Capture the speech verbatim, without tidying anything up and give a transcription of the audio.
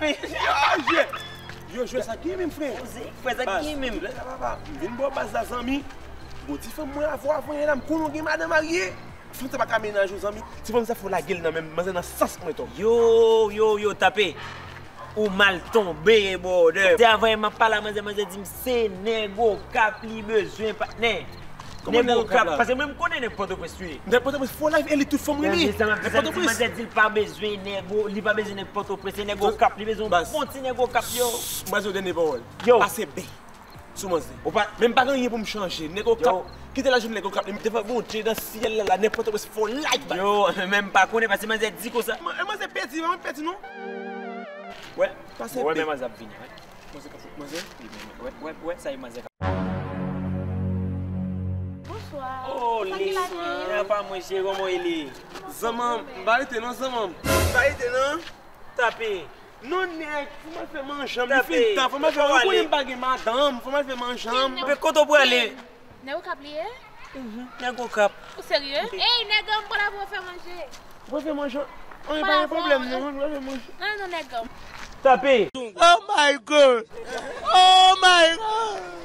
Yo, jwe! Yo, jwe sa gen menm, frè. Frè, sa gen menm. Lè sa papa, m vin bò baz la, zanmi. Bon, ti fanm mwen avè w, avè w la, m konnen w gen madanm marye. Fanm sa pa ka menaj ou, zanmi. Ti fanm sa fò lage l nan men m, manzè nan sans mwen, Tom. Yo, yo, yo, Tape. Ou mal tonbe, brother. Se avan yè m ap pale a manzè, manzè di m se nèg Okap li bezwen, patnè. Kòman nèg Okap la? Paske mwen m konnen nèg Pòtoprens wi. Nèg Pòtoprens fò live e li tout fanm rele. Nèg Pòtoprens. Manzè di l pa bezwen nèg, li pa bezwen nèg Pòtoprens, se nèg Okap li bezwen, bon ti nèg Okap yo. Manzè, dènye pawòl. Yo. Pase byen. Sou manzè. Ou pa, men m pa gen anyen pou m chanje. Nèg Okap, kite l al jwenn nèg Okap li. M te fè Bondye nan syèl la, la, nèg Pòtoprens fò live, bay. Yo, men m pa konnen, paske manzè di konsa. E manzè pèdi, mwen pèdi non. Wè, pase byen. Wè, men manzè ap vini, wè. Manzè k ap, manzè. Wè, wè, wè, sa e manzè k ap. Bonswa. Oh, Lisa, pa mwen, cheri, kòman w ye? Zanmanm, m pa rete non, zanmanm. M pa rete non. Tape. Non, nèg, fò m al fè manjan m, li fin tan, fò m al fè, ou konnen m pa gen madanm, fò m al fè manjan m. Men kote w prale? Nèg Okap li ye? Mhm, nèg Okap. Ou serye? Ey, nèg an, m pral avè w fè manje. Ou pral fè manje? Anyen, pa gen pwoblèm non, m pral fè manje. Non, non, nèg an. Tape. Oh my God! Oh my God!